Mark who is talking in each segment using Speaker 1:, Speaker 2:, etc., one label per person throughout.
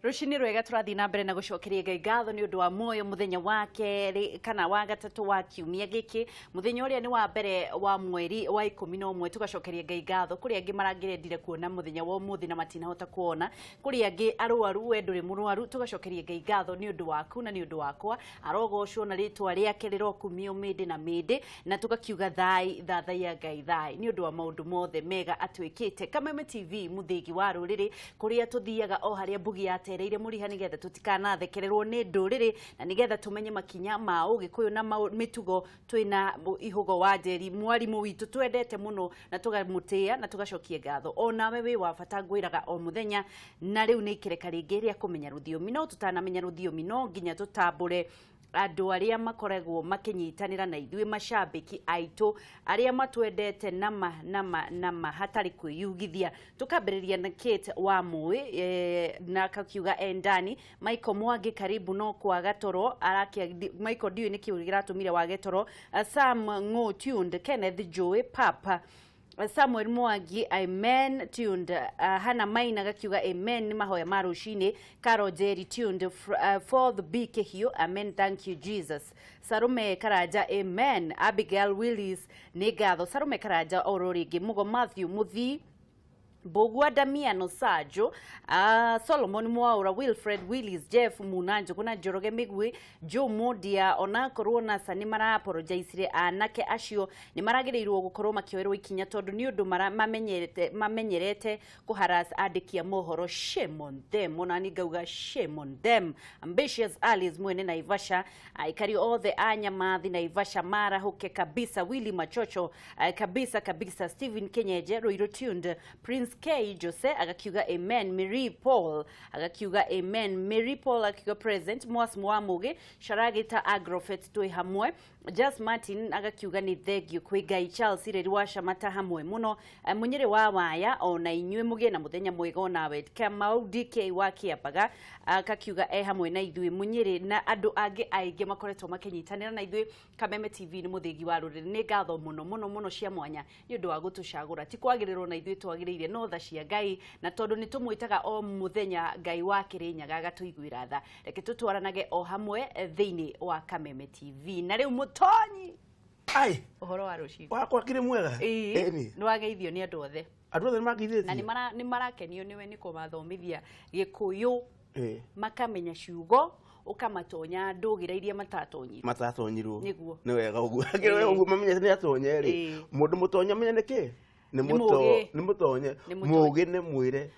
Speaker 1: Rũcinĩ rwega, tũrathiĩ na mbere na gũcokeria Ngai ngatho nĩ ũndũ wa muoyo mũthenya wa kerĩ kana wa gatatũ wa kiumia gĩkĩ, mũthenya ũrĩa nĩ wa mbere wa mweri wa 11. Tũgacokeria Ngai ngatho. Kũrĩ angĩ marangĩrendire kuona mũthenya wa ũmũthĩ na matinahota kuona, kũrĩ angĩ arwaru, we ndũrĩ mũrwaru. Tũgacokeria Ngai ngatho nĩ ũndũ waku na nĩ ũndũ wakwa. Arogocwo na rĩtwa rĩake rĩrokumio mĩndĩ na mĩndĩ, na tũgakiuga thai thathaiya Ngai thai nĩ ũndũ wa maũndũ mothe mega atwĩkĩte. Kameme TV, mũthĩgi wa rũrĩrĩ, kũrĩa tũthiaga o harĩa mbugi yatereire mũriha, nĩgetha tũtikanathekererwo nĩ ndũrĩrĩ na nĩgetha tũmenye makinya ma ũgĩkũyũ na mĩtugo. Twĩna Ihũgo wa Njeri, mwarimũ witũ twendete mũno na tũgamũtĩĩa na tũgacokia ngatho. O nawe wĩ wa bata, ngwĩraga o mũthenya. Na rĩu nĩ ikereka rĩngĩ rĩa kũmenya rũthiomi, no tũtanamenya rũthiomi no nginya tũtambũre andũ arĩa makoragwo makĩnyitanĩra na ithuĩ, macambĩki aitũ arĩa matwendete nama nama nama hatarĩ kwĩyugithia. Tũkambĩrĩria na Kate wa Mũĩ na akakiuga endani. Michael Mwangi, karibu, no kwaga toro arakia. Michael, ndiũĩ nĩkĩ kĩratũmire wage toro. Sam Ng'ũ tuned, Kenneth Joe Papa, Samuel Mwangi, amen, tuned. Hana Maina gakiuga amen, nĩ mahoya ma rũcinĩ. Caro Jerry tuned, Fourth B Kĩhiũ, amen, thank you Jesus. Sarume Karanja, amen. Abigail Willis, nĩ ngatho. Sarume Karanja oro rĩngĩ. Mugo Matthew Mũthii, Mbugua Damiano Sajo, Solomon Mwaura, Wilfred Willis, Jeff Muna Njuguna, Njoroge Migui, Joe Modia. Onakorwo NASA nĩ mara-apologizire, anake acio nĩ maragĩrĩirwo gũkorwo makĩoerwo ikinya tondũ nĩ ũndũ mamenyerete kũharass andĩki a mohoro. Shame on them. Onani ngauga shame on them. Ambitious Alice mwene Naivasha, aikari othe a Nyamathi Naivasha marahũke kabisa. Willy Machocho, kabisa kabisa. Stephen Kenyeje, Ruiru tuned. Prince K Jose agakiuga amen. Mary Paul agakiuga amen. Mary Paul akiuga present. Mwas Mwamugi Sharagita Agrofet, twĩ hamwe. Jas Martin agakiuga nĩ thengio kwĩ Ngai. Charles Ireri wa Camata, hamwe mũno. Mũnyĩrĩ wa Waya, ona inyuĩ mũgĩe na mũthenya mwega onawe. Kamau DK wa Kĩambaga akakiuga e hamwe na ithuĩ. Mũnyĩrĩ na andũ angĩ aingĩ makoretwo makĩnyitanĩra na ithuĩ. Kameme TV nĩ mũthĩgi wa rũrĩrĩ. Nĩ ngatho mũno mũno mũno cia mwanya nĩ ũndũ wa gũtũcagũra. Ti kwagĩrĩrwo na ithuĩ twagĩrĩire, no tha cia Ngai, na tondũ nĩ tũmwĩtaga o mũthenya Ngai wa Kĩrĩnyaga agatũiguĩra tha. Reke tũtwaranage o hamwe thĩinĩ wa Kameme TV. Na rĩu mũtonyi,
Speaker 2: Ai,
Speaker 1: ũhoro wa rũcinĩ?
Speaker 2: Wakwa kĩrĩ mwega.
Speaker 1: Ĩĩ.
Speaker 2: Ĩni.
Speaker 1: Nĩ wageithio nĩ andũ othe.
Speaker 2: Andũ othe nĩ
Speaker 1: Na
Speaker 2: mangeithĩtie.
Speaker 1: nĩ marakenio nĩwe nĩ kũmathomithia Gĩkũyũ, makamenya ciugo, ũkamatonya ndũgĩra iria matatonyire.
Speaker 2: Matatonyirwo.
Speaker 1: Nĩguo.
Speaker 2: Nĩ wega ũguo. Akĩrĩ wega ũguo mamenyete nĩ atonye rĩ. Mũndũ mũtonye amenya nĩ kĩ? Nĩ
Speaker 1: Nĩ mũũgĩ.
Speaker 2: Nĩ mũtonye.
Speaker 1: Nĩ mũtonye.
Speaker 2: Mũũgĩ nĩ mwĩre.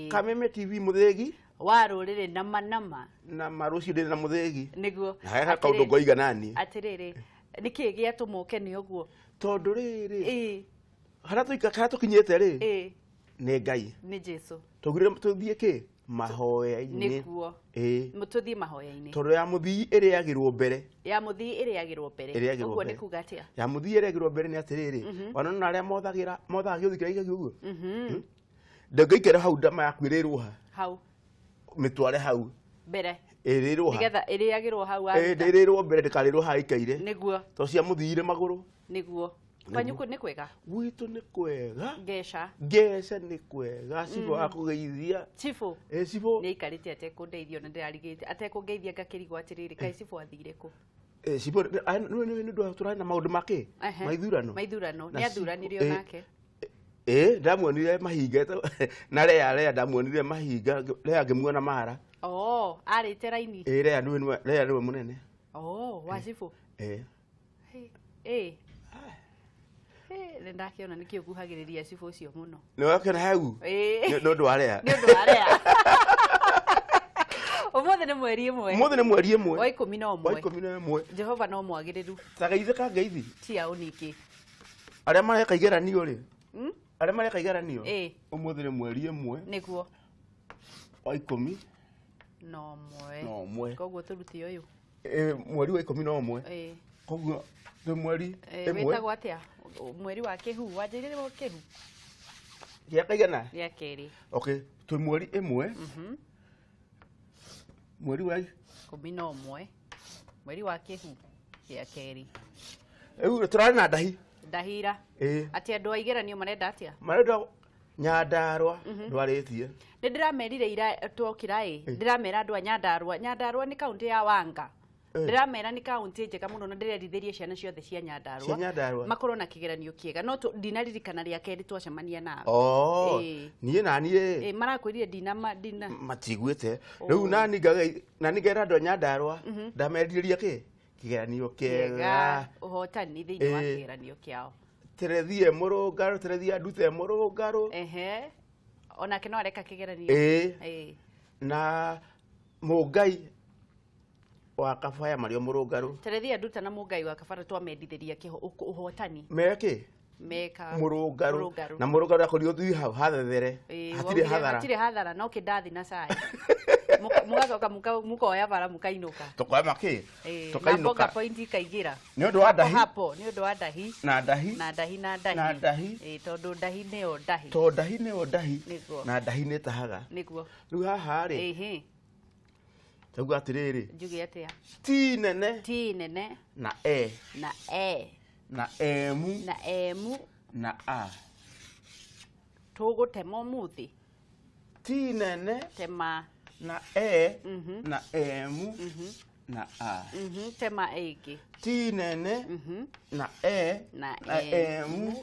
Speaker 2: Kameme TV, mũthĩgi
Speaker 1: wa rũrĩrĩ, nama nama.
Speaker 2: Na marũciũ ndĩrĩ na mũthĩgi.
Speaker 1: Nĩguo.
Speaker 2: Na he kaũndũ ngoiga nani.
Speaker 1: Atĩrĩrĩ, nĩkĩ gĩatũma ũkene ũguo?
Speaker 2: Tondũ rĩrĩ, harĩa tũika harĩa tũkinyĩte rĩ, nĩ Ngai.
Speaker 1: Nĩ Jesu.
Speaker 2: Tũgire tũthiĩ kĩ? Mahoya-inĩ.
Speaker 1: Nĩguo. Tũthiĩ mahoya-inĩ.
Speaker 2: Tondũ ya mũthii ĩrĩagĩrwo mbere.
Speaker 1: Ya mũthii ĩrĩagĩrwo mbere.
Speaker 2: Ĩrĩagĩrwo
Speaker 1: Ũguo nĩ
Speaker 2: mbere.
Speaker 1: kuga atĩa?
Speaker 2: Ya mũthii ĩrĩagĩrwo mbere nĩ atĩrĩrĩ, ona no arĩa mothagĩra mothaga gĩũthi kĩrĩa gĩkagio ũguo, ndũngĩikara hau ndama yaku ĩrĩrwo ha?
Speaker 1: Hau.
Speaker 2: Mĩtware hau.
Speaker 1: Mbere.
Speaker 2: Ĩrĩrwo ha?
Speaker 1: Nĩgetha ĩrĩagĩrwo hau waruta.
Speaker 2: Ndĩrĩrwo mbere, ndĩkarĩrwo haha ikaire.
Speaker 1: Nĩguo.
Speaker 2: Tondũ cia mũthii irĩ magũrũ.
Speaker 1: Nĩguo. Kwanyu nĩ kwega?
Speaker 2: Gwitũ nĩ kwega.
Speaker 1: Ngeca.
Speaker 2: Ngeca nĩ kwega. Cibũ akũgeithia.
Speaker 1: Cibũ.
Speaker 2: Ĩ, cibũ.
Speaker 1: Nĩ aikarĩte atekũndeithia, ona ndĩrarigĩte atekũngeithia, ngakĩrigwo atĩrĩrĩ, kaĩ cibũ athire kũ?
Speaker 2: Ĩ, cibũ nĩ ũndũ tũrarĩ na maũndũ makĩ maithurano.
Speaker 1: Maithurano.
Speaker 2: Na
Speaker 1: nĩ athuranire onake.
Speaker 2: Ĩ, ndamuonire mahinga na rea rea, ndamuonire mahinga rea, ngĩmuona mara.
Speaker 1: Oh, arĩte raini.
Speaker 2: Ĩ, rea nĩwe, rea nĩwe mũnene.
Speaker 1: Oh, wa cibũ.
Speaker 2: Ĩ.
Speaker 1: Ĩ. Nĩ ndakĩona nĩkĩ ũkuhagĩrĩria cibũ ũcio mũno.
Speaker 2: Nĩ wakĩona hau?
Speaker 1: Ĩ.
Speaker 2: Nĩ ũndũ wa rea.
Speaker 1: Nĩ ũndũ wa rea. Ũmũthĩ nĩ mweri 1.
Speaker 2: Ũmũthĩ nĩ mweri 1.
Speaker 1: Wa ikũmi na
Speaker 2: wa
Speaker 1: ũmwe.
Speaker 2: 11.
Speaker 1: Jehova no mwagĩrĩru.
Speaker 2: Ta geithe ka ngeithi.
Speaker 1: Ti ya ũningĩ.
Speaker 2: Arĩa mareka igeranio rĩ, arĩa mareka igeranio, ũmũthĩ nĩ mweri 1 wa ikũmi
Speaker 1: na ũmwe.
Speaker 2: Na ũmwe.
Speaker 1: Koguo tũrute ũyũ.
Speaker 2: Ĩ, mweri wa 11. Koguo twĩ mweri 1.
Speaker 1: Wĩtagwo atĩa mweri wa kĩhu? Wanjĩrire wa kĩhu.
Speaker 2: Gĩa kaigana?
Speaker 1: Gĩa kerĩ.
Speaker 2: Okay, twĩ mweri 1, mweri wa
Speaker 1: 11, mweri wa kĩhu gĩa kerĩ.
Speaker 2: Rĩu tũrarĩ na ndahi.
Speaker 1: Ndahira.
Speaker 2: Ĩ.
Speaker 1: Atĩ andũ a igeranio marenda atĩa?
Speaker 2: Marenda. Nyandarua ndwarĩtie.
Speaker 1: Nĩ ndĩramerire ira twokĩra ĩ, ndĩramera andũ a Nyandarua. Nyandarua nĩ kaunti ya Wanga. Ndĩramera nĩ kaunti njega mũno na ndĩrerithĩria ciana ciothe cia Nyandarua.
Speaker 2: Cia Nyandarua.
Speaker 1: Makorwo na kĩgeranio kĩega. No ndinaririkana rĩa kerĩ twacemania nao.
Speaker 2: Oh, niĩ naniĩ.
Speaker 1: Ĩ, marakwĩrire ndina ndina.
Speaker 2: Matiguĩte. Rĩu nani nani ngera andũ a Nyandarua ndamerithĩria kĩ? Kĩgeranio kĩega.
Speaker 1: Ũhotani thĩinĩ wa kĩgeranio kĩao.
Speaker 2: Terethie mũrũngarũ, terethia ndute mũrũngarũ.
Speaker 1: Ehe. Onake no areka kĩgeranio.
Speaker 2: Ĩ. Na Mũngai wa Kabaya marĩ o mũrũngarũ.
Speaker 1: Terethia nduta na Mũngai wa Kabaya twamendithĩria ũhotani.
Speaker 2: Mekĩ?
Speaker 1: Meka
Speaker 2: mũrũngarũ. Na mũrũngarũ akorirwo ũthiĩ hau hathethere. Hatirĩ hathara.
Speaker 1: Hatirĩ hathara no kĩndathi na cai. Mũgacoka mũkoya bara mũkainũka.
Speaker 2: Tũkoya makĩ? Tũkainũka.
Speaker 1: Mboga point ikaingĩra.
Speaker 2: Nĩ ũndũ wa ndahi.
Speaker 1: Hapo nĩ ũndũ wa ndahi.
Speaker 2: Na ndahi.
Speaker 1: Na ndahi na ndahi.
Speaker 2: Na ndahi.
Speaker 1: Tondũ ndahi nĩyo ndahi.
Speaker 2: Tondũ ndahi nĩyo ndahi. Na ndahi nĩ ĩtahaga.
Speaker 1: Nĩguo.
Speaker 2: Rĩu haha rĩ. Tauga atĩrĩrĩ.
Speaker 1: Njuge atĩa?
Speaker 2: T nene.
Speaker 1: T nene.
Speaker 2: Na E.
Speaker 1: Na E.
Speaker 2: Na M.
Speaker 1: Na M.
Speaker 2: Na A.
Speaker 1: Tũgũtema ũmũthĩ.
Speaker 2: T nene.
Speaker 1: Tema.
Speaker 2: Na E. Na M. Na A.
Speaker 1: Tema ĩngĩ.
Speaker 2: T nene. Na E.
Speaker 1: Na
Speaker 2: M.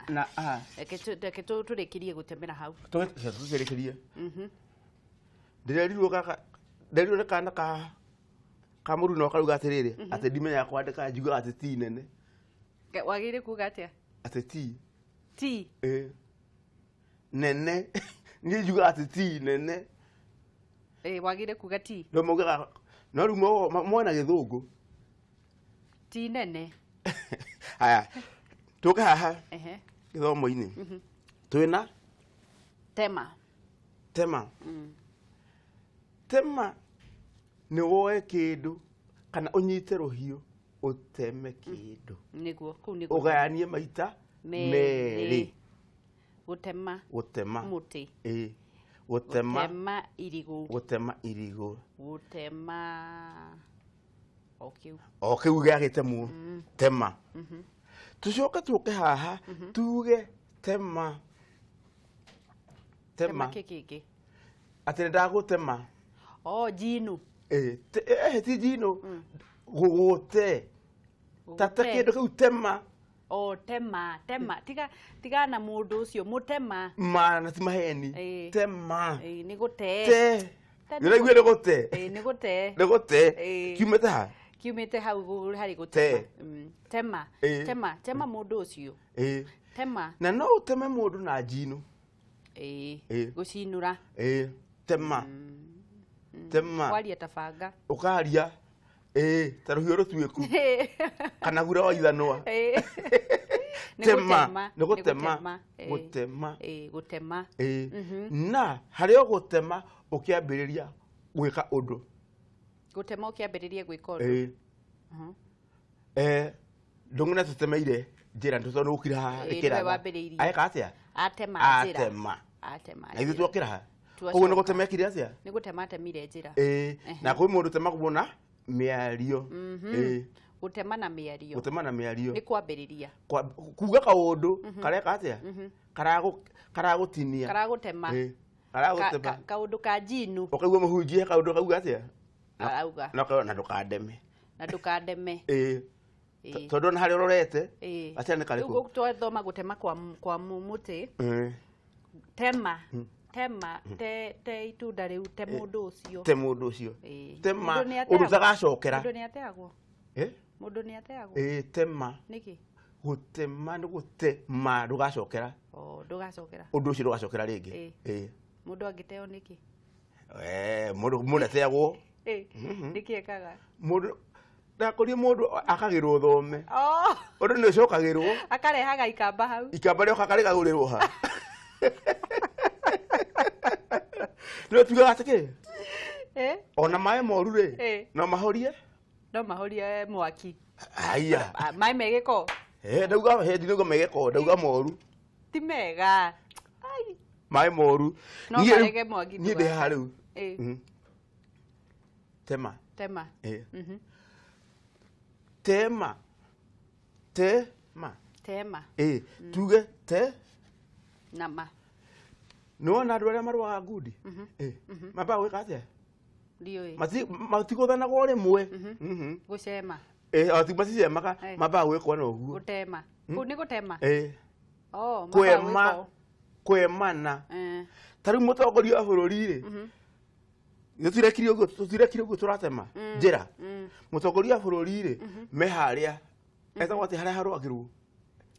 Speaker 2: Na A.
Speaker 1: Reke tũrĩkĩrie gũtemera hau.
Speaker 2: Tũrĩkĩrie. Ndĩrerirwo gaka ndĩrerirwo nĩ kana ka mũruna karauga atĩrĩrĩ atĩ ndimenyaga kwandĩka njugaga atĩ T nene.
Speaker 1: Wagĩrĩire kuga atĩa?
Speaker 2: Atĩ T.
Speaker 1: T.
Speaker 2: Nene. Niĩ njugaga atĩ T nene.
Speaker 1: Wagĩrĩire kuga T.
Speaker 2: No maugaga no rĩu mona gĩthũngũ.
Speaker 1: T nene.
Speaker 2: Haya. Tũke haha. Gĩthomo-inĩ. Twĩna
Speaker 1: tema.
Speaker 2: Tema. Tema nĩ woe kĩndũ kana ũnyite rũhiũ ũteme kĩndũ.
Speaker 1: Nĩguo, kũu nĩguo.
Speaker 2: Ũgayanie maita merĩ.
Speaker 1: Gũtema.
Speaker 2: Gũtema.
Speaker 1: Mũtĩ.
Speaker 2: Gũtema.
Speaker 1: Gũtema irigũ.
Speaker 2: Gũtema irigũ.
Speaker 1: Gũtema o kĩu.
Speaker 2: O kĩu gĩagĩtemwo. Tema. Tũcoke tũke haha tuge tema. Tema.
Speaker 1: Tema kĩ kĩngĩ?
Speaker 2: Atĩ nĩndagũtema.
Speaker 1: Oh, njino.
Speaker 2: Ti njino. Gũgũte. Tata kĩndũ kĩu tema.
Speaker 1: Oh, tema, tema. Tiga tiga na mũndũ ũcio mũtema.
Speaker 2: Ma na ti maheni. Tema.
Speaker 1: Nĩ gũte.
Speaker 2: Te. Nĩũraigua nĩ gũte.
Speaker 1: Nĩ gũte.
Speaker 2: Nĩ gũte. Kiumĩte ha?
Speaker 1: Kiumĩte hau harĩ gũtema. Tema. Tema, tema mũndũ ũcio. Tema.
Speaker 2: Na no ũteme mũndũ na njino.
Speaker 1: Gũcinũra.
Speaker 2: Tema. Tema.
Speaker 1: Kwaria ta banga.
Speaker 2: Ũkaria. Ta rũhiũ rũtuĩku. Kana gura wa ithanwa. Tema. Nĩ gũtema. Gũtema.
Speaker 1: Gũtema.
Speaker 2: Na harĩ o gũtema ũkĩambĩrĩria gwĩka ũndũ.
Speaker 1: Gũtema ũkĩambĩrĩria gwĩka ũndũ.
Speaker 2: Ndũng'ũ tũtemeire njĩra tondũ nĩ gũkira haha ĩkĩraga. Aeka atĩa?
Speaker 1: Atema njĩra.
Speaker 2: Atema.
Speaker 1: Atema.
Speaker 2: Na ithuĩ twokĩra ha? Koguo nĩ gũtema ekire atĩa?
Speaker 1: Nĩ gũtema atemire njĩra.
Speaker 2: Na kwĩ mũndũ ũtemagwo na mĩario.
Speaker 1: Gũtema na mĩario.
Speaker 2: Gũtema na mĩario.
Speaker 1: Nĩ kwambĩrĩria.
Speaker 2: Kuga kaũndũ kareka atĩa? Karagũtinia.
Speaker 1: Karagũtema.
Speaker 2: Karagũtema.
Speaker 1: Kaũndũ ka njinu.
Speaker 2: Ũkaigua mũhunjia kaũndũ kauga atĩa?
Speaker 1: Arauga.
Speaker 2: Na ndũkandeme.
Speaker 1: Na ndũkandeme.
Speaker 2: Tondũ ona harĩa ũrorete atĩa nĩ karĩkũ?
Speaker 1: Rĩu twathoma gũtema kwa mũtĩ. Tema. Tema te itunda rĩu te mũndũ ũcio.
Speaker 2: Te mũndũ ũcio. Tema ũndũ ũtagacokera.
Speaker 1: Mũndũ nĩ ateagwo. Mũndũ nĩ ateagwo.
Speaker 2: Tema.
Speaker 1: Nĩkĩ?
Speaker 2: Gũtema nĩ gũtema ndũgacokera.
Speaker 1: Oh, ndũgacokera.
Speaker 2: Ũndũ ũcio ndũgacokera rĩngĩ.
Speaker 1: Mũndũ angĩteo nĩkĩ?
Speaker 2: Mũndũ ateagwo.
Speaker 1: Nĩkĩ ekaga?
Speaker 2: Mũndũ ndakũrie mũndũ akagĩrwo thome. Ũndũ nĩ ũcokagĩrwo.
Speaker 1: Akarehaga ikamba hau.
Speaker 2: Ikamba rĩoka karĩgagũrĩrwo ha. No tugaga atĩ kĩ? Ona maĩ moru rĩ, no mahorie?
Speaker 1: No mahorie mwaki.
Speaker 2: Haiya.
Speaker 1: Maĩ me gĩko?
Speaker 2: Ndauga ndinauga me gĩko, ndauga moru.
Speaker 1: Ti mega.
Speaker 2: Maĩ moru.
Speaker 1: No marege mwaki.
Speaker 2: Niĩ ndĩ haha rĩu. Tema.
Speaker 1: Tema.
Speaker 2: Tema. Tema.
Speaker 1: Tema.
Speaker 2: Tuge te.
Speaker 1: Na ma.
Speaker 2: Nĩwona andũ arĩa marũaga ngundi mambaga gwĩka atĩa?
Speaker 1: Ndiũĩ.
Speaker 2: Matigũthanaga o rĩmwe.
Speaker 1: Gũcema.
Speaker 2: Macicemaga mambaga gwĩkwo na ũguo.
Speaker 1: Gũtema. Kũu nĩ gũtema? Oh,
Speaker 2: kwema kwemana. Ta rĩu mũtongoria wa bũrũri rĩ, tũtirekire ũguo tũratema njĩra. Mũtongoria wa bũrũri rĩ, me harĩa etagwo atĩ harĩa harũagĩrwo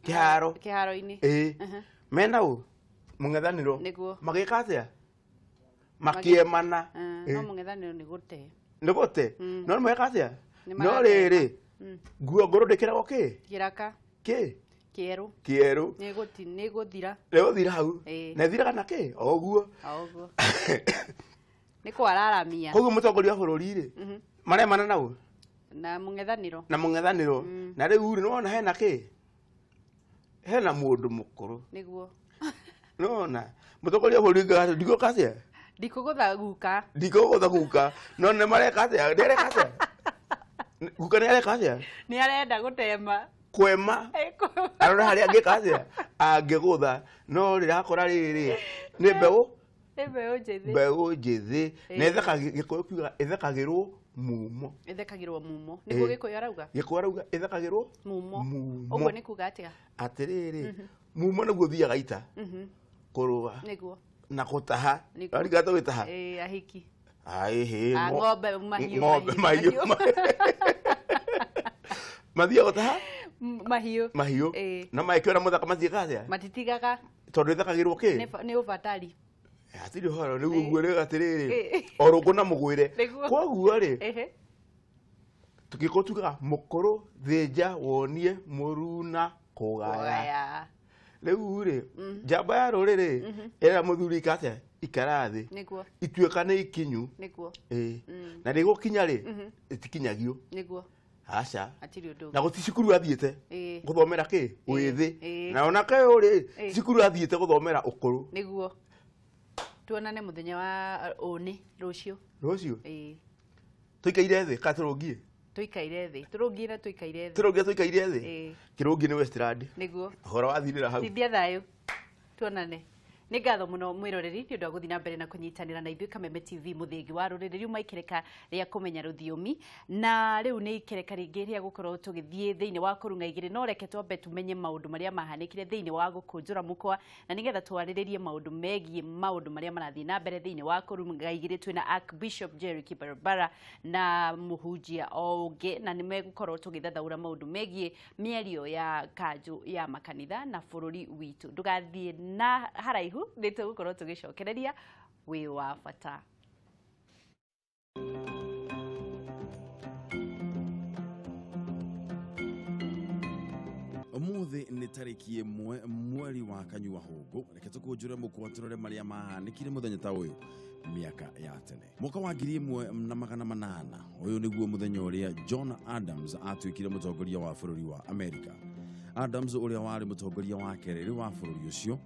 Speaker 2: kĩharo.
Speaker 1: Kĩharo-inĩ.
Speaker 2: Mena ũ mũng'ethanĩro. Magĩka atĩa? Makĩemana.
Speaker 1: No mũng'ethanĩro nĩ gũte.
Speaker 2: Nĩ gũte? No nĩmeka atĩa? No rĩrĩ, nguo ngũrũ ndĩkĩragwo kĩ?
Speaker 1: Kĩraka.
Speaker 2: Kĩ?
Speaker 1: Kĩerũ.
Speaker 2: Kĩerũ.
Speaker 1: Nĩ gũthira.
Speaker 2: Nĩ gũthira hau. Na ĩthiraga na kĩ? O ũguo.
Speaker 1: O ũguo. Nĩ kwararamia.
Speaker 2: Koguo mũtongoria wa bũrũri rĩ, maremana na ũ?
Speaker 1: Na mũng'ethanĩro.
Speaker 2: Na mũng'ethanĩro. Na rĩu rĩ, nĩwona hena kĩ? Hena mũndũ mũkũrũ.
Speaker 1: Nĩguo.
Speaker 2: Nĩwona mũtongoria wa bũrũri ndigũka atĩa?
Speaker 1: Ndikũgũtha guka.
Speaker 2: Ndikũgũtha guka. No nĩ mareka atĩa? Nĩ areka atĩa? Guka nĩ areka atĩa?
Speaker 1: Nĩ arenda gũtema.
Speaker 2: Kwema. Arora harĩa angĩka atĩa? Angĩgũtha. No rĩrakora rĩrĩ nĩ mbeũ.
Speaker 1: Nĩ mbeũ njĩthĩ.
Speaker 2: Mbeũ njĩthĩ. Na Gĩkũyũ kiugaga ĩthekagĩrwo mumo.
Speaker 1: Ĩthekagĩrwo mumo. Nĩguo Gĩkũyũ arauga?
Speaker 2: Gĩkũyũ arauga ĩthekagĩrwo
Speaker 1: mumo. Ũguo nĩ kuga atĩa?
Speaker 2: Atĩrĩrĩ, mumo nĩguo ũthiaga ita. Kũrũa.
Speaker 1: Nĩguo.
Speaker 2: Na gũtaha. Warigata gwĩtaha?
Speaker 1: Ahiki.
Speaker 2: Aĩhĩ.
Speaker 1: Ng'ombe mahiũ.
Speaker 2: Ng'ombe mahiũ. Mathiaga gũtaha?
Speaker 1: Mahiũ.
Speaker 2: Mahiũ. Na magĩkĩona mũthaka matiĩkaga atĩa?
Speaker 1: Matitigaga.
Speaker 2: Tondũ ĩthekagĩrwo kĩ?
Speaker 1: Nĩ ũbatari.
Speaker 2: Hatirĩ ũhoro rĩu ũguo rĩ atĩrĩrĩ o rũngũ na mũgwĩre. Koguo rĩ tũgĩkũyũ tugaga mũkũrũ thĩnja wonie mũruna kũgaya. Rĩu rĩ njamba ya rũrĩrĩ ĩrera mũthuri ika atĩa? Ikara thĩ.
Speaker 1: Nĩguo.
Speaker 2: Ituĩka nĩ ikinyu.
Speaker 1: Nĩguo.
Speaker 2: Na rĩgũkinya rĩ ĩtikinyagio.
Speaker 1: Nĩguo.
Speaker 2: Aca.
Speaker 1: Hatirĩ ũndũ.
Speaker 2: Na gũti cukuru athiĩte gũthomera kĩ? Wĩthĩ. Na onake ũyũ rĩ cukuru athiĩte gũthomera ũkũrũ.
Speaker 1: Nĩguo. Tuonane mũthenya wa ũnĩ rũciũ.
Speaker 2: Rũciũ? Tũikaire thĩ kana tũrũngie?
Speaker 1: Tũikaire thĩ. Tũrũngie na tũikaire thĩ.
Speaker 2: Tũrũngie tũikaire thĩ? Kĩrũngie nĩ Westland.
Speaker 1: Nĩguo.
Speaker 2: Ũhoro wathirĩra hau.
Speaker 1: Tithia thayũ. Tuonane. Nĩ ngatho mũno mwĩroreri nĩ ũndũ wa gũthiĩ na mbere na kũnyitanĩra na ithuĩ Kameme TV mũthĩgi wa rũrĩrĩ riuma ikereka rĩa kũmenya rũthiomi na rĩu nĩ ikereka rĩngĩ rĩa gũkorwo tũgĩthiĩ thĩinĩ wa kũrung'a igĩrĩ no reke twambe tumenye maũndũ marĩa mahanĩkire thĩinĩ wa gũkũnjũra mũkwa na nĩgetha twarĩrĩrie maũndũ megiĩ maũndũ marĩa marathiĩ na mbere thĩinĩ wa kũrung'a igĩrĩ twĩna Archbishop Jerry Kibarabara na mũhunjia o ũngĩ na nĩ megũkorwo tũgĩthathaũra maũndũ megiĩ mĩario ya kanjũ ya makanitha na bũrũri witũ. Ndũgathiĩ na haraihu nĩ tũgũkorwo tũgĩcokereria wĩ wa bata.
Speaker 3: Ũmũthĩ nĩ tarĩki 1 mweri wa kanyua hũngũ. Reke tũkũnjũre mũkwa tũrore marĩa mahanĩkire mũthenya ta ũyũ mĩaka ya tene. Mwaka wa 1800 ũyũ nĩguo mũthenya ũrĩa John Adams atuĩkire mũtongoria wa bũrũri wa Amerika. Adams ũrĩa warĩ mũtongoria wa kerĩ wa bũrũri ũcio